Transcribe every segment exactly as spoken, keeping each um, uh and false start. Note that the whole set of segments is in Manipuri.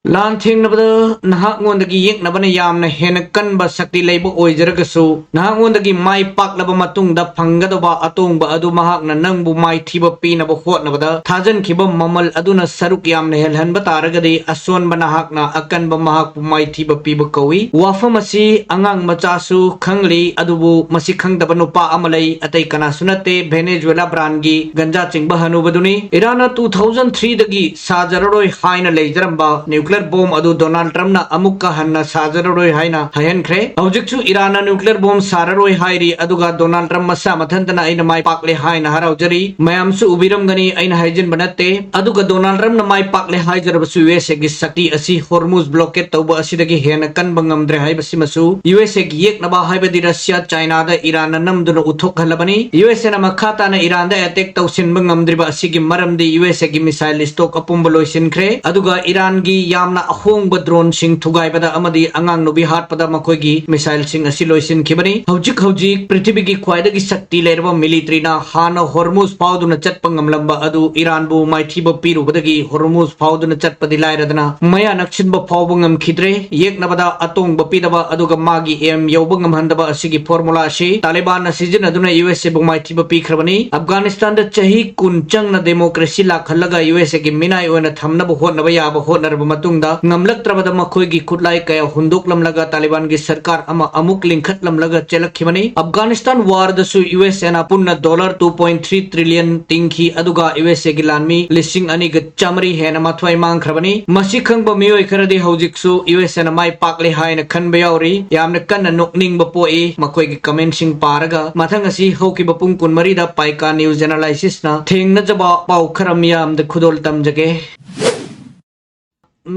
ꯂꯥꯟ ꯊꯦꯡꯅꯕꯗ ꯅꯍꯥꯛꯉꯣꯟꯗꯒꯤ ꯌꯦꯛꯅꯕꯅ ꯌꯥꯝꯅ ꯍꯦꯟꯅ ꯀꯟꯕ ꯁꯛꯇꯤ ꯂꯩꯕ ꯑꯣꯏꯖꯔꯒꯁꯨ, ꯅꯍꯥꯛꯉꯣꯟꯗꯒꯤ ꯃꯥꯏ ꯄꯥꯛꯂꯕ ꯃꯇꯨꯡꯗ ꯐꯪꯒꯗꯧꯕ ꯑꯇꯣꯡꯕ ꯑꯗꯨ ꯃꯍꯥꯛꯅ ꯅꯪꯕꯨ ꯃꯥꯏꯊꯤꯕ ꯄꯤꯅꯕ ꯍꯣꯠꯅꯕꯗ ꯊꯥꯖꯤꯟꯈꯤꯕ ꯃꯃꯜ ꯑꯗꯨꯅ ꯁꯔꯨꯛ ꯌꯥꯝꯅ ꯍꯦꯜꯍꯟꯕ ꯇꯥꯔꯒꯗꯤ, ꯑꯁꯣꯟꯕ ꯅꯍꯥꯛꯅ ꯑꯀꯟꯕ ꯃꯍꯥꯛꯄꯨ ꯃꯥꯏꯊꯤꯕ ꯄꯤꯕ ꯀꯧꯏ꯫ ꯋꯥꯐꯝ ꯑꯁꯤ ꯑꯉꯥꯡ ꯃꯆꯥꯁꯨ ꯈꯪꯂꯤ, ꯑꯗꯨꯕꯨ ꯃꯁꯤ ꯈꯪꯗꯕ ꯅꯨꯄꯥ ꯑꯃ ꯂꯩ, ꯑꯇꯩ ꯀꯅꯥꯁꯨ ꯅꯠꯇꯦ, ꯚꯦꯅꯦꯖꯨꯋꯦꯂꯥ ꯕ꯭ꯔꯥꯟꯒꯤ ꯒꯟꯖꯥ ꯆꯤꯡꯕ ꯍꯅꯨꯕꯗꯨꯅꯤ꯫ ꯏꯔꯥꯟꯅ two thousand three ꯗꯒꯤ ꯁꯥꯖꯔꯔꯣꯏ ꯍꯥꯏꯅ ꯂꯩꯖꯔꯝꯕ ꯅ꯭ꯌꯨꯀ꯭ꯂꯤꯌꯔ ꯕꯣꯝ ꯑꯗꯨ ꯗꯣꯅꯥꯜꯗ ꯇ꯭ꯔꯝꯞꯅ ꯑꯃꯨꯛꯀ ꯍꯟꯅ ꯁꯥꯖꯔꯔꯣꯏ ꯍꯥꯏꯅ ꯍꯥꯏꯍꯟꯈ꯭ꯔꯦ꯫ ꯍꯧꯖꯤꯛꯁꯨ ꯏꯔꯥꯟꯅ ꯅ꯭ꯌꯨꯀ꯭ꯂꯤꯌꯔ ꯕꯣꯝ ꯁꯥꯔꯔꯣꯏ ꯍꯥꯏꯔꯤ, ꯑꯗꯨꯒ ꯗꯣꯅꯥꯜꯗ ꯇ꯭ꯔꯝꯞ ꯃꯁꯥ ꯃꯊꯟꯇꯅ "ꯑꯩꯅ ꯃꯥꯏ ꯄꯥꯛꯂꯦ" ꯍꯥꯏꯅ ꯍꯔꯥꯎꯖꯔꯤ꯫ ꯃꯌꯥꯝꯁꯨ ꯎꯕꯤꯔꯝꯒꯅꯤ, ꯑꯩꯅ ꯍꯥꯏꯖꯤꯟꯕ ꯅꯠꯇꯦ꯫ ꯑꯗꯨꯒ ꯗꯣꯅꯥꯜꯗ ꯇ꯭ꯔꯝꯞꯅ ꯃꯥꯏ ꯄꯥꯛꯂꯦ ꯍꯥꯏꯖꯔꯕꯁꯨ, ꯌꯨ ꯑꯦꯁ ꯑꯦꯒꯤ ꯁꯛꯇꯤ ꯑꯁꯤ ꯍꯣꯔꯃꯨꯖ ꯕ꯭ꯂꯣꯀꯦꯠ ꯇꯧꯕ ꯑꯁꯤꯗꯒꯤ ꯍꯦꯟꯅ ꯀꯟꯕ ꯉꯝꯗ꯭ꯔꯦ ꯍꯥꯏꯕꯁꯤꯃꯁꯨ ꯌꯨ ꯑꯦꯁ ꯑꯦꯒꯤ ꯌꯦꯛꯅꯕ, ꯍꯥꯏꯕꯗꯤ ꯔꯁꯤꯌꯥ, ꯆꯥꯏꯅꯥꯗ ꯏꯔꯥꯟꯅ ꯅꯝꯗꯨꯅ ꯎꯠꯊꯣꯛꯍꯜꯂꯕꯅꯤ꯫ ꯌꯨ ꯑꯦꯁ ꯑꯦꯅ ꯃꯈꯥ ꯇꯥꯅ ꯏꯔꯥꯟꯗ ꯑꯦꯇꯦꯛ ꯇꯧꯁꯤꯟꯕ ꯉꯝꯗ꯭ꯔꯤꯕ ꯑꯁꯤꯒꯤ ꯃꯔꯝꯗꯤ ꯌꯨ ꯑꯦꯁ ꯑꯦꯒꯤ ꯃꯤꯁꯥꯏꯜ ꯁ꯭ꯇꯣꯛ ꯑꯄꯨꯝꯕ ꯂꯣꯏꯁꯤꯟꯈ꯭ꯔꯦ, ꯑꯗꯨꯒ ꯏꯔꯥꯟꯒꯤ ꯌꯥꯝꯅ ꯑꯍꯣꯡꯕ ꯗ꯭ꯔꯣꯟꯁꯤꯡ ꯊꯨꯒꯥꯏꯕꯗ ꯑꯃꯗꯤ ꯑꯉꯥꯡ ꯅꯨꯄꯤ ꯍꯥꯠꯄꯗ ꯃꯈꯣꯏꯒꯤ ꯃꯤꯁꯥꯏꯜꯁꯤꯡ ꯑꯁꯤ ꯂꯣꯏꯁꯤꯟꯈꯤꯕꯅꯤ꯫ ꯍꯧꯖꯤꯛ ꯍꯧꯖꯤꯛ ꯄ꯭ꯔꯤꯊꯤꯕꯤꯒꯤ ꯈ꯭ꯋꯥꯏꯗꯒꯤ ꯁꯛꯇꯤ ꯂꯩꯔꯕ ꯃꯤꯂꯤꯇꯔꯤꯅ ꯍꯥꯟꯅ ꯍꯣꯔꯃꯨꯖ ꯐꯥꯎꯗꯨꯅ ꯆꯠꯄ ꯉꯝꯂꯝꯕ ꯑꯗꯨ ꯏꯔꯥꯟꯕꯨ ꯃꯥꯏꯊꯤꯕ ꯄꯤꯔꯨꯕꯗꯒꯤ ꯍꯣꯔꯃꯨꯖ ꯐꯥꯎꯗꯨꯅ ꯆꯠꯄꯗꯤ ꯂꯥꯏꯔꯗꯅ ꯃꯌꯥ ꯅꯛꯁꯤꯟꯕ ꯐꯥꯎꯕ ꯉꯝꯈꯤꯗ꯭ꯔꯦ꯫ ꯌꯦꯛꯅꯕꯗ ꯑꯇꯣꯡꯕ ꯄꯤꯗꯕ ꯑꯗꯨꯒ ꯃꯥꯒꯤ ꯑꯦꯝ ꯌꯧꯕ ꯉꯝꯍꯟꯗꯕ ꯑꯁꯤꯒꯤ ꯐꯣꯔꯃꯨꯂꯥ ꯑꯁꯤ ꯇꯥꯂꯤꯕꯥꯟꯅ ꯁꯤꯖꯤꯟꯅꯗꯨꯅ ꯌꯨ ꯑꯦꯁ ꯑꯦꯕꯨ ꯃꯥꯏꯊꯤꯕ ꯄꯤꯈ꯭ꯔꯕꯅꯤ꯫ ꯑꯐꯒꯥꯅꯤꯁꯇꯥꯟꯗ ꯆꯍꯤ ꯀꯨꯟ ꯆꯪꯅ ꯗꯦꯃꯣꯀ꯭ꯔꯦꯁꯤ ꯂꯥꯛꯍꯜꯂꯒ ꯌꯨ ꯑꯦꯁ ꯑꯦꯒꯤ ꯃꯤꯅꯥꯏ ꯑꯣꯏꯅ ꯊꯝꯅꯕ ꯍꯣꯠꯅꯕ ꯌꯥꯕ ꯍꯣꯠꯅꯔꯕ ꯃꯇꯨꯡꯗ, ꯉꯝꯂꯛꯇ꯭ꯔꯕꯗ ꯃꯈꯣꯏꯒꯤ ꯈꯨꯠꯂꯥꯏ ꯀꯌꯥ ꯍꯨꯟꯗꯣꯛꯂꯝꯂꯒ ꯇꯥꯂꯤꯕꯥꯟꯒꯤ ꯁꯔꯀꯥꯔ ꯑꯃ ꯑꯃꯨꯛ ꯂꯤꯡꯈꯠꯂꯝꯂꯒ ꯆꯦꯜꯂꯛꯈꯤꯕꯅꯤ꯫ ꯑꯐꯒꯥꯅꯤꯁꯇꯥꯟ ꯋꯥꯔꯗꯁꯨ ꯌꯨ ꯑꯦꯁ ꯑꯦꯅ ꯄꯨꯟꯅ dollar two point three trillion ꯇꯤꯡꯈꯤ, ꯑꯗꯨꯒ ꯌꯨ ꯑꯦꯁ ꯑꯦꯒꯤ ꯂꯥꯟꯃꯤ ꯂꯤꯁꯤꯡ ꯑꯅꯤꯒ ꯆꯥꯃꯔꯤ ꯍꯦꯟꯅ ꯃꯊ꯭ꯋꯥꯏ ꯃꯥꯡꯈ꯭ꯔꯕꯅꯤ꯫ ꯃꯁꯤ ꯈꯪꯕ ꯃꯤꯑꯣꯏ ꯈꯔꯗꯤ ꯍꯧꯖꯤꯛꯁꯨ ꯌꯨ ꯑꯦꯁ ꯑꯦꯅ ꯃꯥꯏ ꯄꯥꯛꯂꯦ ꯍꯥꯏꯅ ꯈꯟꯕ ꯌꯥꯎꯔꯤ꯫ ꯌꯥꯝꯅ ꯀꯟꯅ ꯅꯣꯛꯅꯤꯡꯕ ꯄꯣꯛꯏ ꯃꯈꯣꯏꯒꯤ ꯀꯃꯦꯟꯁꯤꯡ ꯄꯥꯔꯒ꯫ ꯃꯊꯪ ꯑꯁꯤ ꯍꯧꯈꯤꯕ ꯄꯨꯡ ꯀꯨꯟꯃꯔꯤꯗ ꯄꯥꯏꯀꯥ ꯅ꯭ꯌꯨꯁ ꯑꯦꯅꯥꯂꯥꯏꯁꯤꯁꯅ ꯊꯦꯡꯅꯖꯕ ꯄꯥꯎ ꯈꯔ ꯃꯤꯌꯥꯝꯗ ꯈꯨꯗꯣꯜ ꯇꯝꯖꯒꯦ꯫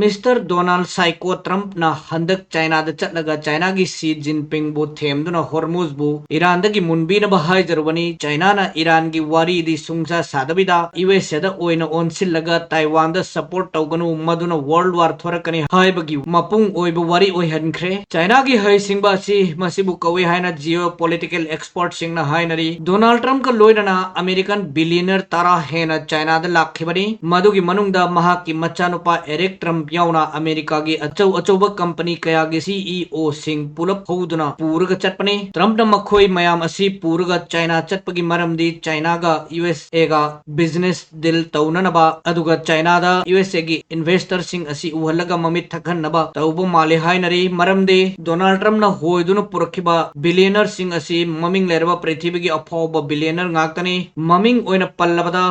ꯃꯤꯁꯇꯔ ꯗꯣꯅꯥꯜꯗ ꯁꯥꯏꯀꯣ ꯇ꯭ꯔꯝꯞꯅ ꯍꯟꯗꯛ ꯆꯥꯏꯅꯥꯗ ꯆꯠꯂꯒ ꯆꯥꯏꯅꯥꯒꯤ ꯁꯤ ꯖꯤꯟꯄꯤꯡꯕꯨ ꯊꯦꯝꯗꯨꯅ ꯍꯣꯔꯃꯨꯖꯕꯨ ꯏꯔꯥꯟꯗꯒꯤ ꯃꯨꯟꯕꯤꯅꯕ ꯍꯥꯏꯖꯔꯨꯕꯅꯤ꯫ ꯆꯥꯏꯅꯥꯅ ꯏꯔꯥꯟꯒꯤ ꯋꯥꯔꯤꯗꯤ ꯁꯨꯡꯁꯥ ꯁꯥꯗꯕꯤꯗ ꯌꯨ ꯑꯦꯁ ꯑꯦꯗ ꯑꯣꯏꯅ ꯑꯣꯟꯁꯤꯜꯂꯒ ꯇꯥꯏꯋꯥꯟꯗ ꯁꯄꯣꯔꯠ ꯇꯧꯒꯅꯨ, ꯃꯗꯨꯅ ꯋꯥꯔꯜꯗ ꯋꯥꯔ ꯊꯣꯔꯛꯀꯅꯤ ꯍꯥꯏꯕꯒꯤ ꯃꯄꯨꯡ ꯑꯣꯏꯕ ꯋꯥꯔꯤ ꯑꯣꯏꯍꯟꯈ꯭ꯔꯦ꯫ ꯆꯥꯏꯅꯥꯒꯤ ꯍꯩꯁꯤꯡꯕ ꯑꯁꯤ ꯃꯁꯤꯕꯨ ꯀꯧꯏ ꯍꯥꯏꯅ ꯖꯤꯑꯣ ꯄꯣꯂꯤꯇꯤꯀꯦꯜ ꯑꯦꯛꯁꯄꯔꯠꯁꯤꯡꯅ ꯍꯥꯏꯅꯔꯤ꯫ ꯗꯣꯅꯥꯜꯗ ꯇ꯭ꯔꯝꯞꯀ ꯂꯣꯏꯅꯅ ꯑꯃꯦꯔꯤꯀꯟ ꯕꯤꯂꯤꯌꯅꯔ ꯇꯔꯥ ꯍꯦꯟꯅ ꯆꯥꯏꯅꯥꯗ ꯂꯥꯛꯈꯤꯕꯅꯤ꯫ ꯃꯗꯨꯒꯤ ꯃꯅꯨꯡꯗ ꯃꯍꯥꯛꯀꯤ ꯃꯆꯥꯅꯨꯄꯥ ꯑꯦꯔꯤꯛ ꯇ꯭ꯔꯝꯞ ꯌꯥꯎꯅ ꯑꯃꯦꯔꯤꯀꯥꯒꯤ ꯑꯆꯧ ꯑꯆꯧꯕ ꯀꯝꯄꯅꯤ ꯀꯌꯥꯒꯤ ꯁꯤ ꯏ ꯑꯣꯁꯤꯡ ꯄꯨꯂꯞ ꯍꯧꯗꯨꯅ ꯄꯨꯔꯒ ꯆꯠꯄꯅꯤ꯫ ꯇ꯭ꯔꯝꯞꯅ ꯃꯈꯣꯏ ꯃꯌꯥꯝ ꯑꯁꯤ ꯄꯨꯔꯒ ꯆꯥꯏꯅꯥ ꯆꯠꯄꯒꯤ ꯃꯔꯝꯗꯤ ꯆꯥꯏꯅꯥꯒ ꯌꯨ ꯑꯦꯁ ꯑꯦꯒ ꯕꯤꯖꯤꯅꯦꯁ ꯗꯤꯜ ꯇꯧꯅꯅꯕ, ꯑꯗꯨꯒ ꯆꯥꯏꯅꯥꯗ ꯌꯨ ꯑꯦꯁ ꯑꯦꯒꯤ ꯏꯟꯚꯦꯁꯇꯔꯁꯤꯡ ꯑꯁꯤ ꯎꯍꯜꯂꯒ ꯃꯃꯤꯠ ꯊꯛꯍꯟꯅꯕ ꯇꯧꯕ ꯃꯥꯜꯂꯤ ꯍꯥꯏꯅꯔꯤ꯫ ꯃꯔꯝꯗꯤ ꯗꯣꯅꯥꯜꯗ ꯇ꯭ꯔꯝꯞꯅ ꯍꯣꯏꯗꯨꯅ ꯄꯨꯔꯛꯈꯤꯕ ꯕꯤꯂꯤꯌꯅꯔꯁꯤꯡ ꯑꯁꯤ ꯃꯃꯤꯡ ꯂꯩꯔꯕ ꯄ꯭ꯔꯤꯊꯤꯕꯤꯒꯤ ꯑꯐꯥꯎꯕ ꯕꯤꯂꯤꯌꯅꯔ ꯉꯥꯛꯇꯅꯤ꯫ ꯃꯃꯤꯡ ꯑꯣꯏꯅ ꯄꯜꯂꯕꯗ,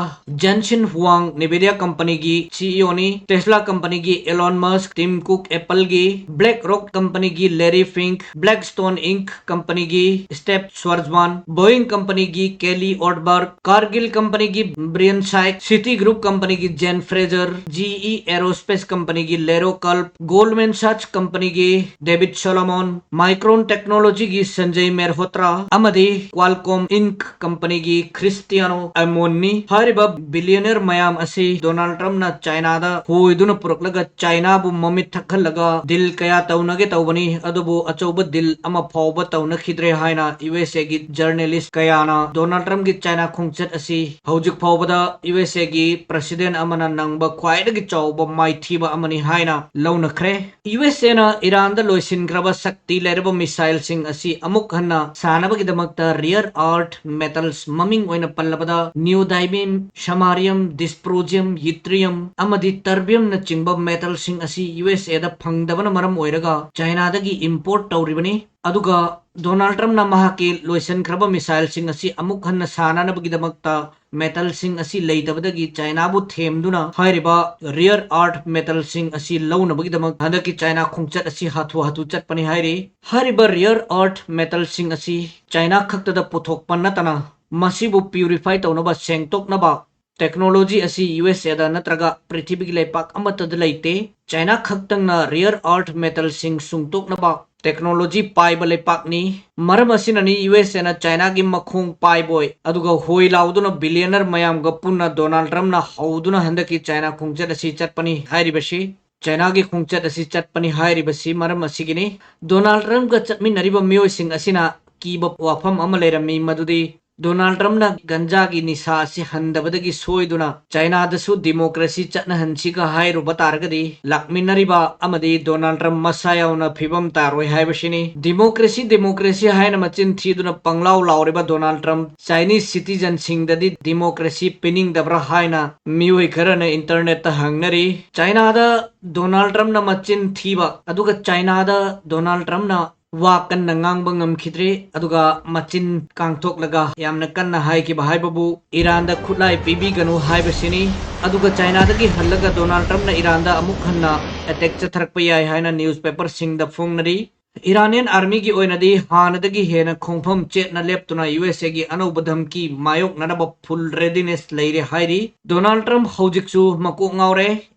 ꯖꯦꯟꯁꯤꯟ ꯍꯨꯋꯥꯡ, ꯅꯤꯚꯤꯗꯤꯌꯥ ꯀꯝꯄꯅꯤꯒꯤ ꯁꯤ ꯏ ꯑꯣꯅꯤ, ꯇꯦꯁꯂꯥ ꯀꯝꯄꯅꯤꯒꯤ ꯑꯦꯂꯣꯟ ꯃꯁꯛ, ꯇꯤꯝ ꯀꯨꯛ, ꯑꯦꯄꯜꯒꯤ, ꯕ꯭ꯂꯦꯛ ꯔꯣꯛ ꯀꯝꯄꯅꯤꯒꯤ ꯂꯦꯔꯤ ꯐꯤꯡꯛ, ꯕ꯭ꯂꯦꯛ ꯁ꯭ꯇꯣꯟ ꯏꯟꯛ ꯀꯝꯄꯅꯤꯒꯤ ꯁ꯭ꯇꯦꯞ ꯁ꯭ꯋꯥꯔꯖꯃꯥꯟ, ꯕꯣꯏꯡ ꯀꯝꯄꯅꯤꯒꯤ ꯀꯦꯂꯤ ꯑꯣꯔꯠꯕꯔꯒ, ꯀꯥꯔꯒꯤꯜ ꯀꯝꯄꯅꯤꯒꯤ ꯕ꯭ꯔꯤꯌꯟ ꯁꯥꯏꯛ, ꯁꯤꯇꯤ ꯒ꯭ꯔꯨꯞ ꯀꯝꯄꯅꯤꯒꯤ ꯖꯦꯟ ꯐ꯭ꯔꯦꯖꯔ, ꯖꯤ ꯏ ꯑꯦꯔꯣꯁ꯭ꯄꯦꯁ ꯀꯝꯄꯅꯤꯒꯤ ꯂꯦꯔꯣ ꯀꯜꯞ, ꯒꯣꯜꯗꯃꯦꯟ ꯁꯥꯆ ꯀꯝꯄꯅꯤꯒꯤ ꯗꯦꯕꯤꯗ ꯁꯣꯂꯣꯃꯣꯟ, ꯃꯥꯏꯀ꯭ꯔꯣꯟ ꯇꯦꯛꯅꯣꯂꯣꯖꯤꯒꯤ ꯁꯟꯖꯌ ꯃꯦꯔꯍꯣꯇ꯭ꯔꯥ ꯑꯃꯗꯤ ꯀ꯭ꯋꯥꯜꯀꯣꯝ ꯏꯟꯛ ꯀꯝꯄꯅꯤꯒꯤ ꯈ꯭ꯔꯤꯁꯇꯤꯌꯥꯅꯣ ꯑꯃꯣꯟꯅꯤ꯫ ꯍꯥꯏꯔꯤꯕ ꯕꯤꯂꯤꯌꯅꯔ ꯃꯌꯥꯝ ꯑꯁꯤ ꯗꯣꯅꯥꯜꯗ ꯇ꯭ꯔꯝꯞꯅ ꯆꯥꯏꯅꯥꯗ ꯍꯣꯏꯗꯨꯅ ꯄꯨꯔꯛꯂꯒ ꯆꯥꯏꯅꯥꯕꯨ ꯃꯃꯤꯠ ꯊꯛꯍꯜꯂꯒ ꯗꯤꯜ ꯀꯌꯥ ꯇꯧꯅꯒꯦ ꯇꯧꯕꯅꯤ, ꯑꯗꯨꯕꯨ ꯑꯆꯧꯕ ꯗꯤꯜ ꯑꯃ ꯐꯥꯎꯕ ꯇꯧꯅꯈꯤꯗ꯭ꯔꯦ ꯍꯥꯏꯅ ꯌꯨ ꯑꯦꯁ ꯑꯦꯒꯤ ꯖꯔꯅꯦꯂꯤꯁ ꯀꯌꯥꯅ ꯗꯣꯅꯥꯜꯗ ꯇ꯭ꯔꯝꯞꯀꯤ ꯆꯥꯏꯅꯥ ꯈꯣꯡꯆꯠ ꯑꯁꯤ ꯍꯧꯖꯤꯛ ꯐꯥꯎꯕꯗ ꯌꯨ ꯑꯦꯁ ꯑꯦꯒꯤ ꯄ꯭ꯔꯁꯤꯗꯦꯟ ꯑꯃꯅ ꯅꯪꯕ ꯈ꯭ꯋꯥꯏꯗꯒꯤ ꯆꯥꯎꯕ ꯃꯥꯏꯊꯤꯕ ꯑꯃꯅꯤ ꯍꯥꯏꯅ ꯂꯧꯅꯈ꯭ꯔꯦ꯫ ꯌꯨ ꯑꯦꯁ ꯑꯦꯅ ꯏꯔꯥꯟꯗ ꯂꯣꯏꯁꯤꯟꯈ꯭ꯔꯕ ꯁꯛꯇꯤ ꯂꯩꯔꯕ ꯃꯤꯁꯥꯏꯜꯁꯤꯡ ꯑꯁꯤ ꯑꯃꯨꯛ ꯍꯟꯅ ꯁꯥꯅꯕꯒꯤꯗꯃꯛꯇ ꯔꯤꯌꯔ ꯑꯥꯔꯊ ꯃꯦꯇꯜꯁ, ꯃꯃꯤꯡ ꯑꯣꯏꯅ ꯄꯜꯂꯕꯗ ꯅꯤꯌꯣꯗꯥꯏꯃꯤꯌꯝ, ꯁꯃꯥꯔꯤꯌꯝ, ꯗꯤꯁꯄ꯭ꯔꯣꯖꯤꯌꯝ, ꯌꯨꯇ꯭ꯔꯤꯌꯝ ꯑꯃꯗꯤ ꯇꯔꯕꯤꯌꯝꯅꯆꯤꯡꯕ ꯃꯦꯇꯜꯁꯤꯡ ꯑꯁꯤ ꯌꯨ ꯑꯦꯁ ꯑꯦꯗ ꯐꯪꯗꯕꯅ ꯃꯔꯝ ꯑꯣꯏꯔꯒ ꯆꯥꯏꯅꯥꯗꯒꯤ ꯏꯝꯄꯣꯔꯠ ꯇꯧꯔꯤꯕꯅꯤ꯫ ꯑꯗꯨꯒ ꯗꯣꯅꯥꯜꯗ ꯇ꯭ꯔꯝꯞꯅ ꯃꯍꯥꯛꯀꯤ ꯂꯣꯏꯁꯤꯟꯈ꯭ꯔꯕ ꯃꯤꯁꯥꯏꯜꯁꯤꯡ ꯑꯁꯤ ꯑꯃꯨꯛ ꯍꯟꯅ ꯁꯥꯅꯅꯕꯒꯤꯗꯃꯛꯇ ꯃꯦꯇꯜꯁꯤꯡ ꯑꯁꯤ ꯂꯩꯇꯕꯗꯒꯤ ꯆꯥꯏꯅꯥꯕꯨ ꯊꯦꯝꯗꯨꯅ ꯍꯥꯏꯔꯤꯕ ꯔꯤꯌꯔ ꯑꯥꯔꯊ ꯃꯦꯇꯜꯁꯤꯡ ꯑꯁꯤ ꯂꯧꯅꯕꯒꯤꯗꯃꯛ ꯍꯟꯗꯛꯀꯤ ꯆꯥꯏꯅꯥ ꯈꯣꯡꯆꯠ ꯑꯁꯤ ꯍꯥꯊꯨ ꯍꯥꯊꯨ ꯆꯠꯄꯅꯤ ꯍꯥꯏꯔꯤ꯫ ꯍꯥꯏꯔꯤꯕ ꯔꯤꯌꯔ ꯑꯥꯔꯊ ꯃꯦꯇꯜꯁꯤꯡ ꯑꯁꯤ ꯆꯥꯏꯅꯥ ꯈꯛꯇꯗ ꯄꯨꯊꯣꯛꯄ ꯅꯠꯇꯅ ꯃꯁꯤꯕꯨ ꯄ꯭ꯌꯨꯔꯤꯐꯥꯏ ꯇꯧꯅꯕ, ꯁꯦꯡꯗꯣꯛꯅꯕ ꯇꯦꯛꯅꯣꯂꯣꯖꯤ ꯑꯁꯤ ꯌꯨ ꯑꯦꯁ ꯑꯦꯗ ꯅꯠꯇ꯭ꯔꯒ ꯄ꯭ꯔꯤꯊꯤꯕꯤꯒꯤ ꯂꯩꯄꯥꯛ ꯑꯃꯠꯇꯗ ꯂꯩꯇꯦ꯫ ꯆꯥꯏꯅꯥ ꯈꯛꯇꯪꯅ ꯔꯤꯌꯔ ꯑꯥꯔꯊ ꯃꯦꯇꯜꯁꯤꯡ ꯁꯨꯡꯗꯣꯛꯅꯕ ꯇꯦꯛꯅꯣꯂꯣꯖꯤ ꯄꯥꯏꯕ ꯂꯩꯄꯥꯛꯅꯤ꯫ ꯃꯔꯝ ꯑꯁꯤꯅꯅꯤ ꯌꯨ ꯑꯦꯁ ꯑꯦꯅ ꯆꯥꯏꯅꯥꯒꯤ ꯃꯈꯣꯡ ꯄꯥꯏꯕꯣꯏ, ꯑꯗꯨꯒ ꯍꯣꯏ ꯂꯥꯎꯗꯨꯅ ꯕꯤꯂꯤꯌꯅꯔ ꯃꯌꯥꯝꯒ ꯄꯨꯟꯅ ꯗꯣꯅꯥꯜꯗ ꯇ꯭ꯔꯝꯞꯅ ꯍꯧꯗꯨꯅ ꯍꯟꯗꯛꯀꯤ ꯆꯥꯏꯅꯥ ꯈꯣꯡꯆꯠ ꯑꯁꯤ ꯆꯠꯄꯅꯤ ꯍꯥꯏꯔꯤꯕꯁꯤ꯫ ꯆꯥꯏꯅꯥꯒꯤ ꯈꯣꯡꯆꯠ ꯑꯁꯤ ꯆꯠꯄꯅꯤ ꯍꯥꯏꯔꯤꯕꯁꯤ ꯃꯔꯝ ꯑꯁꯤꯒꯤꯅꯤ꯫ ꯗꯣꯅꯥꯜꯗ ꯇ꯭ꯔꯝꯞꯀ ꯆꯠꯃꯤꯟꯅꯔꯤꯕ ꯃꯤꯑꯣꯏꯁꯤꯡ ꯑꯁꯤꯅ ꯀꯤꯕ ꯋꯥꯐꯝ ꯑꯃ ꯂꯩꯔꯝꯃꯤ, ꯃꯗꯨꯗꯤ ꯗꯣꯅꯥꯜꯗ ꯇ꯭ꯔꯝꯞꯅ ꯒꯟꯖꯥꯒꯤ ꯅꯤꯁꯥ ꯑꯁꯤ ꯍꯟꯗꯕꯗꯒꯤ ꯁꯣꯏꯗꯨꯅ ꯆꯥꯏꯅꯥꯗꯁꯨ ꯗꯤꯃꯣꯀ꯭ꯔꯦꯁꯤ ꯆꯠꯅꯍꯟꯁꯤꯒ ꯍꯥꯏꯔꯨꯕ ꯇꯥꯔꯒꯗꯤ, ꯂꯥꯛꯃꯤꯟꯅꯔꯤꯕ ꯑꯃꯗꯤ ꯗꯣꯅꯥꯜꯗ ꯇ꯭ꯔꯝꯞ ꯃꯁꯥ ꯌꯥꯎꯅ ꯐꯤꯕꯝ ꯇꯥꯔꯣꯏ ꯍꯥꯏꯕꯁꯤꯅꯤ꯫ ꯗꯤꯃꯣꯀ꯭ꯔꯦꯁꯤ, ꯗꯤꯃꯣꯀ꯭ꯔꯦꯁꯤ ꯍꯥꯏꯅ ꯃꯆꯤꯟ ꯊꯤꯗꯨꯅ ꯄꯪꯂꯥꯎ ꯂꯥꯎꯔꯤꯕ ꯗꯣꯅꯥꯜꯗ ꯇ꯭ꯔꯝꯞ, ꯆꯥꯏꯅꯤꯁ ꯁꯤꯇꯤꯖꯟꯁꯤꯡꯗꯗꯤ ꯗꯤꯃꯣꯀ꯭ꯔꯦꯁꯤ ꯄꯤꯅꯤꯡꯗꯕ꯭ꯔꯥ ꯍꯥꯏꯅ ꯃꯤꯑꯣꯏ ꯈꯔꯅ ꯏꯟꯇꯔꯅꯦꯠꯇ ꯍꯪꯅꯔꯤ꯫ ꯆꯥꯏꯅꯥꯗ ꯗꯣꯅꯥꯜꯗ ꯇ꯭ꯔꯝꯞꯅ ꯃꯆꯤꯟ ꯊꯤꯕ, ꯑꯗꯨꯒ ꯆꯥꯏꯅꯥꯗ ꯗꯣꯅꯥꯜꯗ ꯇ꯭ꯔꯝꯞꯅ ꯋꯥ ꯀꯟꯅ ꯉꯥꯡꯕ ꯉꯝꯈꯤꯗ꯭ꯔꯦ, ꯑꯗꯨꯒ ꯃꯆꯤꯟ ꯀꯥꯡꯊꯣꯛꯂꯒ ꯌꯥꯝꯅ ꯀꯟꯅ ꯍꯥꯏꯈꯤꯕ ꯍꯥꯏꯕꯕꯨ ꯏꯔꯥꯟꯗ ꯈꯨꯠꯂꯥꯏ ꯄꯤꯕꯤꯒꯅꯨ ꯍꯥꯏꯕꯁꯤꯅꯤ꯫ ꯑꯗꯨꯒ ꯆꯥꯏꯅꯥꯗꯒꯤ ꯍꯜꯂꯒ ꯗꯣꯅꯥꯜꯗ ꯇ꯭ꯔꯝꯞꯅ ꯏꯔꯥꯟꯗ ꯑꯃꯨꯛ ꯍꯟꯅ ꯑꯦꯇꯦꯛ ꯆꯠꯊꯔꯛꯄ ꯌꯥꯏ ꯍꯥꯏꯅ ꯅ꯭ꯌꯨꯁ ꯄꯦꯄꯔꯁꯤꯡꯗ ꯐꯣꯡꯅꯔꯤ꯫ ꯏꯔꯥꯅꯤꯌꯟ ꯑꯥꯔꯃꯤꯒꯤ ꯑꯣꯏꯅꯗꯤ ꯍꯥꯟꯅꯗꯒꯤ ꯍꯦꯟꯅ ꯈꯣꯡꯐꯝ ꯆꯦꯠꯅ ꯂꯦꯞꯇꯨꯅ ꯌꯨ ꯑꯦꯁ ꯑꯦꯒꯤ ꯑꯅꯧꯕ ꯙꯝꯀꯤ ꯃꯥꯌꯣꯛꯅꯅꯕ ꯐꯨꯜ ꯔꯦꯗꯤꯅꯦꯁ ꯂꯩꯔꯦ ꯍꯥꯏꯔꯤ꯫ ꯗꯣꯅꯥꯜꯗ ꯇ꯭ꯔꯝꯞ ꯍꯧꯖꯤꯛꯁꯨ ꯃꯀꯣꯛ ꯉꯥꯎꯔꯦ꯫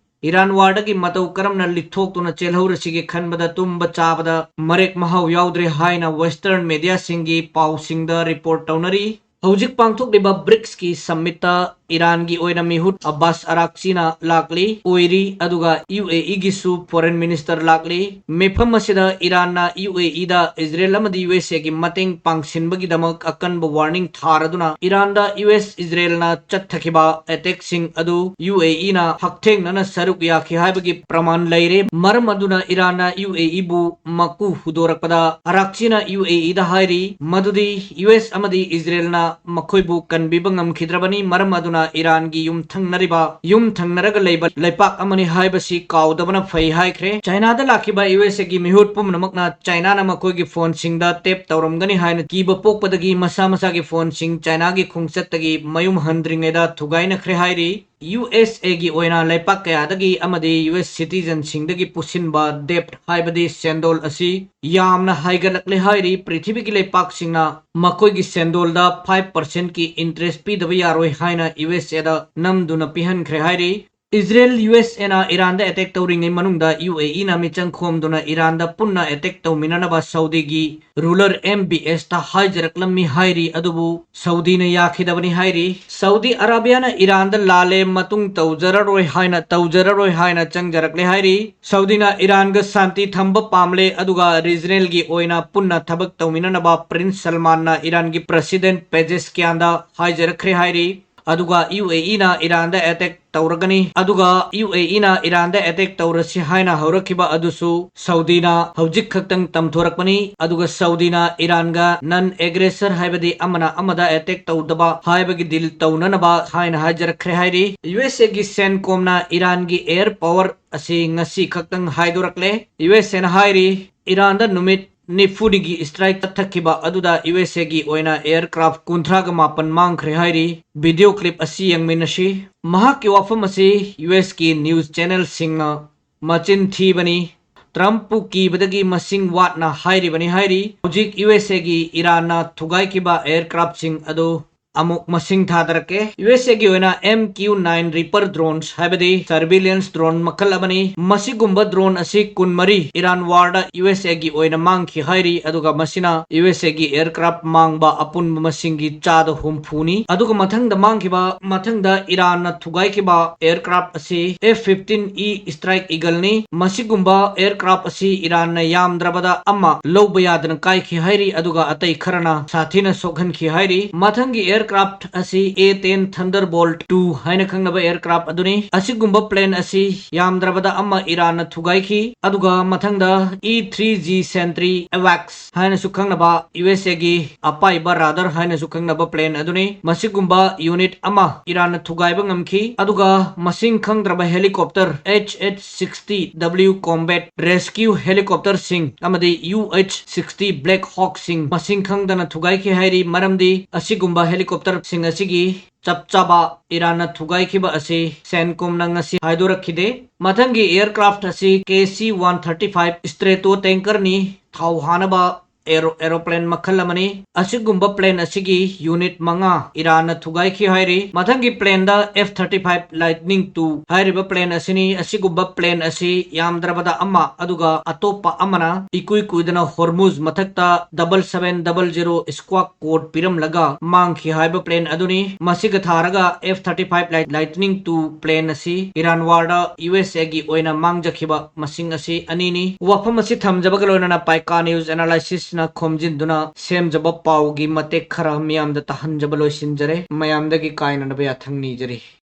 ꯏꯔꯥꯟ ꯋꯥꯔꯗꯒꯤ ꯃꯇꯧ ꯀꯔꯝꯅ ꯂꯤꯠꯊꯣꯛꯇꯨꯅ ꯆꯦꯜꯍꯧꯔꯁꯤꯒꯦ ꯈꯟꯕꯗ ꯇꯨꯝꯕ ꯆꯥꯕꯗ ꯃꯔꯦꯛ ꯃꯍꯥꯎ ꯌꯥꯎꯗ꯭ꯔꯦ ꯍꯥꯏꯅ ꯋꯦꯁꯇꯔꯟ ꯃꯦꯗꯤꯌꯥꯁꯤꯡꯒꯤ ꯄꯥꯎꯁꯤꯡꯗ ꯔꯤꯄꯣꯔꯠ ꯇꯧꯅꯔꯤ꯫ ꯍꯧꯖꯤꯛ ꯄꯥꯡꯊꯣꯛꯂꯤꯕ ꯕ꯭ꯔꯤꯛꯁꯀꯤ ꯁꯝꯃꯤꯠꯇ ꯏꯔꯥꯟꯒꯤ ꯑꯣꯏꯅ ꯃꯤꯍꯨꯠ ꯑꯕꯥꯁ ꯑꯔꯥꯛꯆꯤꯅ ꯂꯥꯛꯂꯤ, ꯑꯣꯏꯔꯤ, ꯑꯗꯨꯒ ꯌꯨ ꯑꯦ ꯏꯒꯤꯁꯨ ꯐꯣꯔꯦꯟ ꯃꯤꯅꯤꯁꯇꯔ ꯂꯥꯛꯂꯤ꯫ ꯃꯤꯐꯝ ꯑꯁꯤꯗ ꯏꯔꯥꯟꯅ ꯌꯨ ꯑꯦ ꯏꯗ ꯏꯖꯔꯦꯜ ꯑꯃꯗꯤ ꯌꯨ ꯑꯦꯁ ꯑꯦꯒꯤ ꯃꯇꯦꯡ ꯄꯥꯡꯁꯤꯟꯕꯒꯤꯗꯃꯛ ꯑꯀꯟꯕ ꯋꯥꯔꯅꯤꯡ ꯊꯥꯔꯗꯨꯅ ꯏꯔꯥꯟꯗ ꯌꯨ ꯑꯦꯁ ꯏꯖꯔꯦꯜꯅ ꯆꯠꯊꯈꯤꯕ ꯑꯦꯇꯦꯛꯁꯤꯡ ꯑꯗꯨ ꯌꯨ ꯑꯦ ꯏꯅ ꯍꯛꯊꯦꯡꯅꯅ ꯁꯔꯨꯛ ꯌꯥꯈꯤ ꯍꯥꯏꯕꯒꯤ ꯄ꯭ꯔꯃꯥꯟ ꯂꯩꯔꯦ꯫ ꯃꯔꯝ ꯑꯗꯨꯅ ꯏꯔꯥꯟꯅ ꯌꯨ ꯑꯦ ꯏꯕꯨ ꯃꯀꯨ ꯍꯨꯗꯣꯔꯛꯄꯗ ꯑꯔꯥꯛꯆꯤꯅ ꯌꯨ ꯑꯦ ꯏꯗ ꯍꯥꯏꯔꯤ ꯃꯗꯨꯗꯤ ꯌꯨ ꯑꯦꯁ ꯑꯃꯗꯤ ꯏꯖꯔꯦꯜꯅ ꯃꯈꯣꯏꯕꯨ ꯀꯟꯕꯤꯕ ꯉꯝꯈꯤꯗ꯭ꯔꯕꯅꯤ꯫ ꯃꯔꯝ ꯑꯗꯨꯅ ꯏꯔꯥꯟꯒꯤ ꯌꯨꯝ ꯊꯪꯅꯔꯤꯕ, ꯌꯨꯝ ꯊꯪꯅꯔꯒ ꯂꯩꯕ ꯂꯩꯄꯥꯛ ꯑꯃꯅꯤ ꯍꯥꯏꯕꯁꯤ ꯀꯥꯎꯗꯕꯅ ꯐꯩ ꯍꯥꯏꯈ꯭ꯔꯦ꯫ ꯆꯥꯏꯅꯥꯗ ꯂꯥꯛꯈꯤꯕ ꯌꯨ ꯑꯦꯁ ꯑꯦꯒꯤ ꯃꯤꯍꯨꯠ ꯄꯨꯝꯅꯃꯛꯅ ꯆꯥꯏꯅꯥꯅ ꯃꯈꯣꯏꯒꯤ ꯐꯣꯟꯁꯤꯡꯗ ꯇꯦꯞ ꯇꯧꯔꯝꯒꯅꯤ ꯍꯥꯏꯅ ꯀꯤꯕ ꯄꯣꯛꯄꯗꯒꯤ ꯃꯁꯥ ꯃꯁꯥꯒꯤ ꯐꯣꯟꯁꯤꯡ ꯆꯥꯏꯅꯥꯒꯤ ꯈꯣꯡꯆꯠꯇꯒꯤ ꯃꯌꯨꯝ ꯍꯟꯗ꯭ꯔꯤꯉꯩꯗ ꯊꯨꯒꯥꯏꯅꯈ꯭ꯔꯦ ꯍꯥꯏꯔꯤ꯫ ꯌꯨ ꯑꯦꯁ ꯑꯦꯒꯤ ꯑꯣꯏꯅ ꯂꯩꯄꯥꯛ ꯀꯌꯥꯗꯒꯤ ꯑꯃꯗꯤ ꯌꯨ ꯑꯦꯁ ꯁꯤꯇꯤꯖꯟꯁꯤꯡꯗꯒꯤ ꯄꯨꯁꯤꯟꯕ ꯗꯦꯞ ꯍꯥꯏꯕꯗꯤ ꯁꯦꯟꯗꯣꯜ ꯑꯁꯤ ꯌꯥꯝꯅ ꯍꯥꯏꯒꯠꯂꯛꯂꯦ ꯍꯥꯏꯔꯤ꯫ ꯄ꯭ꯔꯤꯊꯤꯕꯤꯒꯤ ꯂꯩꯄꯥꯛꯁꯤꯡꯅ ꯃꯈꯣꯏꯒꯤ ꯁꯦꯟꯗꯣꯜꯗ ꯐꯥꯏꯚ ꯄꯥꯔꯁꯦꯟꯠꯀꯤ ꯏꯟꯇꯔꯦꯁ ꯄꯤꯗꯕ ꯌꯥꯔꯣꯏ ꯍꯥꯏꯅ ꯌꯨ ꯑꯦꯁ ꯑꯦꯗ ꯅꯝꯗꯨꯅ ꯄꯤꯍꯟꯈ꯭ꯔꯦ ꯍꯥꯏꯔꯤ꯫ ꯏꯖꯔꯦꯜ, ꯌꯨ ꯑꯦꯁ ꯑꯦꯅ ꯏꯔꯥꯟꯗ ꯑꯦꯇꯦꯛ ꯇꯧꯔꯤꯉꯩ ꯃꯅꯨꯡꯗ ꯌꯨ ꯑꯦ ꯏꯅ ꯃꯤꯆꯪ ꯈꯣꯝꯗꯨꯅ ꯏꯔꯥꯟꯗ ꯄꯨꯟꯅ ꯑꯦꯇꯦꯛ ꯇꯧꯃꯤꯟꯅꯅꯕ ꯁꯥꯎꯗꯤꯒꯤ ꯔꯨꯂꯔ ꯑꯦꯝ ꯕꯤ ꯑꯦꯁꯇ ꯍꯥꯏꯖꯔꯛꯂꯝꯃꯤ ꯍꯥꯏꯔꯤ꯫ ꯑꯗꯨꯕꯨ ꯁꯥꯎꯗꯤꯅ ꯌꯥꯈꯤꯗꯕꯅꯤ ꯍꯥꯏꯔꯤ꯫ ꯁꯥꯎꯗꯤ ꯑꯔꯥꯕꯤꯌꯥꯅ ꯏꯔꯥꯟꯗ ꯂꯥꯜꯂꯦ, ꯃꯇꯨꯡ ꯇꯧꯖꯔꯔꯣꯏ ꯍꯥꯏꯅ, ꯇꯧꯖꯔꯔꯣꯏ ꯍꯥꯏꯅ ꯆꯪꯖꯔꯛꯂꯦ ꯍꯥꯏꯔꯤ꯫ ꯁꯥꯎꯗꯤꯅ ꯏꯔꯥꯟꯒ ꯁꯥꯟꯇꯤ ꯊꯝꯕ ꯄꯥꯝꯂꯦ, ꯑꯗꯨꯒ ꯔꯤꯖꯅꯦꯜꯒꯤ ꯑꯣꯏꯅ ꯄꯨꯟꯅ ꯊꯕꯛ ꯇꯧꯃꯤꯟꯅꯅꯕ ꯄ꯭ꯔꯤꯟꯁ ꯁꯜꯃꯥꯟꯅ ꯏꯔꯥꯟꯒꯤ ꯄ꯭ꯔꯁꯤꯗꯦꯟꯠ ꯄꯦꯖꯦꯁꯀꯤꯌꯥꯟꯗ ꯍꯥꯏꯖꯔꯛꯈ꯭ꯔꯦ ꯍꯥꯏꯔꯤ꯫ ꯑꯗꯨꯒ ꯌꯨ ꯑꯦ ꯏꯅ ꯏꯔꯥꯟꯗ ꯑꯦꯇꯦꯛ ꯇꯧꯔꯒꯅꯤ꯫ ꯑꯗꯨꯒ ꯌꯨ ꯑꯦ ꯏꯅ ꯏꯔꯥꯟꯗ ꯑꯦꯇꯦꯛ ꯇꯧꯔꯁꯤ ꯍꯥꯏꯅ ꯍꯧꯔꯛꯈꯤꯕ ꯑꯗꯨꯁꯨ ꯁꯥꯎꯗꯤꯅ ꯍꯧꯖꯤꯛ ꯈꯛꯇꯪ ꯇꯝꯊꯣꯔꯛꯄꯅꯤ꯫ ꯑꯗꯨꯒ ꯁꯥꯎꯗꯤꯅ ꯏꯔꯥꯟꯒ non aggressor, ꯍꯥꯏꯕꯗꯤ ꯑꯃꯅ ꯑꯃꯗ ꯑꯦꯇꯦꯛ ꯇꯧꯗꯕ ꯍꯥꯏꯕꯒꯤ ꯗꯤꯜ ꯇꯧꯅꯅꯕ ꯍꯥꯏꯅ ꯍꯥꯏꯖꯔꯛꯈ꯭ꯔꯦ ꯍꯥꯏꯔꯤ꯫ ꯌꯨ ꯑꯦꯁ ꯑꯦꯒꯤ ꯁꯦꯟꯀꯣꯝꯅ ꯏꯔꯥꯟꯒꯤ ꯑꯦꯌꯔ ꯄꯥꯋꯔ ꯑꯁꯤ ꯉꯁꯤ ꯈꯛꯇꯪ ꯍꯥꯏꯗꯣꯔꯛꯂꯦ꯫ ꯌꯨ ꯑꯦꯁ ꯑꯦꯅ ꯍꯥꯏꯔꯤ, ꯏꯔꯥꯟꯗ ꯅꯨꯃꯤꯠ ꯅꯤꯐꯨꯅꯤꯒꯤ ꯏꯁꯇ꯭ꯔꯥꯏꯛ ꯆꯠꯊꯈꯤꯕ ꯑꯗꯨꯗ ꯌꯨ ꯑꯦꯁ ꯑꯦꯒꯤ ꯑꯣꯏꯅ ꯑꯦꯌꯔꯀ꯭ꯔꯥꯐ ꯀꯨꯟꯊ꯭ꯔꯥꯒ ꯃꯥꯄꯟ ꯃꯥꯡꯈ꯭ꯔꯦ ꯍꯥꯏꯔꯤ꯫ ꯚꯤꯗꯤꯑꯣ ꯀ꯭ꯂꯤꯞ ꯑꯁꯤ ꯌꯦꯡꯃꯤꯟꯅꯁꯤ꯫ ꯃꯍꯥꯛꯀꯤ ꯋꯥꯐꯝ ꯑꯁꯤ ꯌꯨ ꯑꯦꯁꯀꯤ ꯅ꯭ꯌꯨꯁ ꯆꯦꯅꯦꯜꯁꯤꯡꯅ ꯃꯆꯤꯟ ꯊꯤꯕꯅꯤ꯫ ꯇ꯭ꯔꯝꯞꯄꯨ ꯀꯤꯕꯗꯒꯤ ꯃꯁꯤꯡ ꯋꯥꯠꯅ ꯍꯥꯏꯔꯤꯕꯅꯤ ꯍꯥꯏꯔꯤ꯫ ꯍꯧꯖꯤꯛ ꯌꯨ ꯑꯦꯁ ꯑꯦꯒꯤ ꯏꯔꯥꯟꯅ ꯊꯨꯒꯥꯏꯈꯤꯕ ꯑꯦꯌꯔꯀ꯭ꯔꯥꯐꯁꯤꯡ ꯑꯗꯨ ꯑꯃꯨꯛ ꯃꯁꯤꯡ ꯊꯥꯗꯔꯛꯀꯦ꯫ ꯌꯨ ꯑꯦꯁ ꯑꯦꯒꯤ ꯑꯣꯏꯅ ꯑꯦꯝ ꯀ꯭ꯌꯨ ꯅꯥꯏꯟ ꯔꯤꯄꯔ ꯗ꯭ꯔꯣꯟꯁ, ꯍꯥꯏꯕꯗꯤ ꯁꯔꯚꯤꯂꯦꯟꯁ ꯗ꯭ꯔꯣꯟ ꯃꯈꯜ ꯑꯃꯅꯤ꯫ ꯃꯁꯤꯒꯨꯝꯕ ꯗ꯭ꯔꯣꯟ ꯑꯁꯤ ꯀꯨꯟꯃꯔꯤ ꯏꯔꯥꯟ ꯋꯥꯔꯗ ꯌꯨ ꯑꯦꯁ ꯑꯦꯒꯤ ꯑꯣꯏꯅ ꯃꯥꯡꯈꯤ ꯍꯥꯏꯔꯤ, ꯑꯗꯨꯒ ꯃꯁꯤꯅ ꯌꯨ ꯑꯦꯁ ꯑꯦꯒꯤ ꯑꯦꯌꯔꯀ꯭ꯔꯥꯐ ꯃꯥꯡꯕ ꯑꯄꯨꯟꯕ ꯃꯁꯤꯡꯒꯤ ꯆꯥꯗ ꯍꯨꯝꯐꯨꯅꯤ꯫ ꯑꯗꯨꯒ ꯃꯊꯪꯗ ꯃꯥꯡꯈꯤꯕ, ꯃꯊꯪꯗ ꯏꯔꯥꯟꯅ ꯊꯨꯒꯥꯏꯈꯤꯕ ꯑꯦꯌꯔꯀ꯭ꯔꯥꯐ ꯑꯁꯤ ꯑꯦꯐ ꯐꯤꯐꯇꯤꯟ ꯏ ꯁ꯭ꯇ꯭ꯔꯥꯏꯛ ꯏꯒꯜꯅꯤ꯫ ꯃꯁꯤꯒꯨꯝꯕ ꯑꯦꯌꯔꯀ꯭ꯔꯥꯐ ꯑꯁꯤ ꯏꯔꯥꯟꯅ ꯌꯥꯝꯗ꯭ꯔꯕꯗ ꯑꯃ ꯂꯧꯕ ꯌꯥꯗꯅ ꯀꯥꯏꯈꯤ ꯍꯥꯏꯔꯤ, ꯑꯗꯨꯒ ꯑꯇꯩ ꯈꯔꯅ ꯁꯥꯊꯤꯅ ꯁꯣꯛꯍꯟꯈꯤ ꯍꯥꯏꯔꯤ꯫ ꯃꯊꯪꯒꯤ ꯑꯦꯌꯔꯀ꯭ꯔꯥꯐ ꯑꯁꯤ ꯑꯦ ꯇꯦꯟ ꯊꯟꯗꯔꯕꯣꯜꯠ ꯇꯨ ꯍꯥꯏꯅ ꯈꯪꯅꯕ ꯑꯦꯌꯔꯀ꯭ꯔꯥꯐ ꯑꯗꯨꯅꯤ꯫ ꯑꯁꯤꯒꯨꯝꯕ ꯄ꯭ꯂꯦꯟ ꯑꯁꯤ ꯌꯥꯝꯗ꯭ꯔꯕꯗ ꯑꯃ ꯏꯔꯥꯟꯅ ꯊꯨꯒꯥꯏꯈꯤ꯫ ꯑꯗꯨꯒ ꯃꯊꯪꯗ ꯏ ꯊ꯭ꯔꯤ ꯖꯤ ꯁꯦꯟꯇ꯭ꯔꯤ ꯑꯦꯋꯥꯛꯁ ꯍꯥꯏꯅꯁꯨ ꯈꯪꯅꯕ ꯌꯨ ꯑꯦꯁ ꯑꯦꯒꯤ ꯑꯄꯥꯏꯕ ꯔꯥꯗꯥꯔ ꯍꯥꯏꯅꯁꯨ ꯈꯪꯅꯕ ꯄ꯭ꯂꯦꯟ ꯑꯗꯨꯅꯤ꯫ ꯃꯁꯤꯒꯨꯝꯕ ꯌꯨꯅꯤꯠ ꯑꯃ ꯏꯔꯥꯟꯅ ꯊꯨꯒꯥꯏꯕ ꯉꯝꯈꯤ꯫ ꯑꯗꯨꯒ ꯃꯁꯤꯡ ꯈꯪꯗ꯭ꯔꯕ helicopter H H sixty W combat rescue ꯍꯦꯂꯤꯀꯣꯞꯇꯔꯁꯤꯡ ꯑꯃꯗꯤ ꯌꯨ ꯑꯩꯆ ꯁꯤꯛꯁꯇꯤ ꯕ꯭ꯂꯦꯛ ꯍꯣꯛꯁꯤꯡ ꯃꯁꯤꯡ ꯈꯪꯗꯅ ꯊꯨꯒꯥꯏꯈꯤ ꯍꯥꯏꯔꯤ꯫ ꯃꯔꯝꯗꯤ ꯑꯁꯤꯒꯨꯝꯕ ꯍꯦꯂꯤꯀꯣꯞꯇꯔꯁꯤꯡ ꯑꯁꯤꯒꯤ ꯆꯞ ꯆꯥꯕ ꯏꯔꯥꯟꯅ ꯊꯨꯒꯥꯏꯈꯤꯕ ꯑꯁꯤ ꯁꯦꯟꯀꯣꯝꯅ ꯉꯁꯤ ꯍꯥꯏꯗꯣꯔꯛꯈꯤꯗꯦ꯫ ꯃꯊꯪꯒꯤ ꯑꯦꯌꯔꯀ꯭ꯔꯥꯐ ꯑꯁꯤ K C one thirty five ꯁ꯭ꯇ꯭ꯔꯦꯇꯣ ꯇꯦꯡꯀꯔꯅꯤ꯫ ꯊꯥꯎ ꯍꯥꯅꯕ ꯑꯦꯔꯣ ꯑꯦꯔꯣꯄ꯭ꯂꯦꯟ ꯃꯈꯜ ꯑꯃꯅꯤ꯫ ꯑꯁꯤꯒꯨꯝꯕ ꯄ꯭ꯂꯦꯟ ꯑꯁꯤꯒꯤ ꯌꯨꯅꯤꯠ ꯃꯉꯥ ꯏꯔꯥꯟꯅ ꯊꯨꯒꯥꯏꯈꯤ ꯍꯥꯏꯔꯤ꯫ ꯃꯊꯪꯒꯤ ꯄ꯭ꯂꯦꯟꯗ F thirty five Lightning two ꯍꯥꯏꯔꯤꯕ ꯄ꯭ꯂꯦꯟ ꯑꯁꯤꯅꯤ꯫ ꯑꯁꯤꯒꯨꯝꯕ ꯄ꯭ꯂꯦꯟ ꯑꯁꯤ ꯌꯥꯝꯗ꯭ꯔꯕꯗ ꯑꯃ, ꯑꯗꯨꯒ ꯑꯇꯣꯞꯄ ꯑꯃꯅ ꯏꯀꯨꯏ ꯀꯨꯏꯗꯅ ꯍꯣꯔꯃꯨꯖ ꯃꯊꯛꯇ double seven double zero squawk code ꯄꯤꯔꯝꯂꯒ ꯃꯥꯡꯈꯤ ꯍꯥꯏꯕ ꯄ꯭ꯂꯦꯟ ꯑꯗꯨꯅꯤ꯫ ꯃꯁꯤꯒ ꯊꯥꯔꯒ F thirty five Lightning two plane ꯑꯁꯤ ꯏꯔꯥꯟ ꯋꯥꯔꯗ ꯌꯨ ꯑꯦꯁ ꯑꯦꯒꯤ ꯑꯣꯏꯅ ꯃꯥꯡꯖꯈꯤꯕ ꯃꯁꯤꯡ ꯑꯁꯤ ꯑꯅꯤꯅꯤ꯫ ꯋꯥꯐꯝ ꯑꯁꯤ ꯊꯝꯖꯕꯒ ꯂꯣꯏꯅꯅ ꯄꯥꯏꯀꯥ ꯅ꯭ꯌꯨꯁ ꯑꯦꯅꯥꯂꯥꯏꯁꯤꯁꯅ ꯈꯣꯝꯖꯤꯟꯗꯨꯅ ꯁꯦꯝꯖꯕ ꯄꯥꯎꯒꯤ ꯃꯇꯦꯛ ꯈꯔ ꯃꯤꯌꯥꯝꯗ ꯇꯥꯍꯟꯖꯕ ꯂꯣꯏꯁꯤꯟꯖꯔꯦ꯫ ꯃꯌꯥꯝꯗꯒꯤ ꯀꯥꯏꯅꯅꯕ ꯌꯥꯊꯪ ꯅꯤꯖꯔꯤ꯫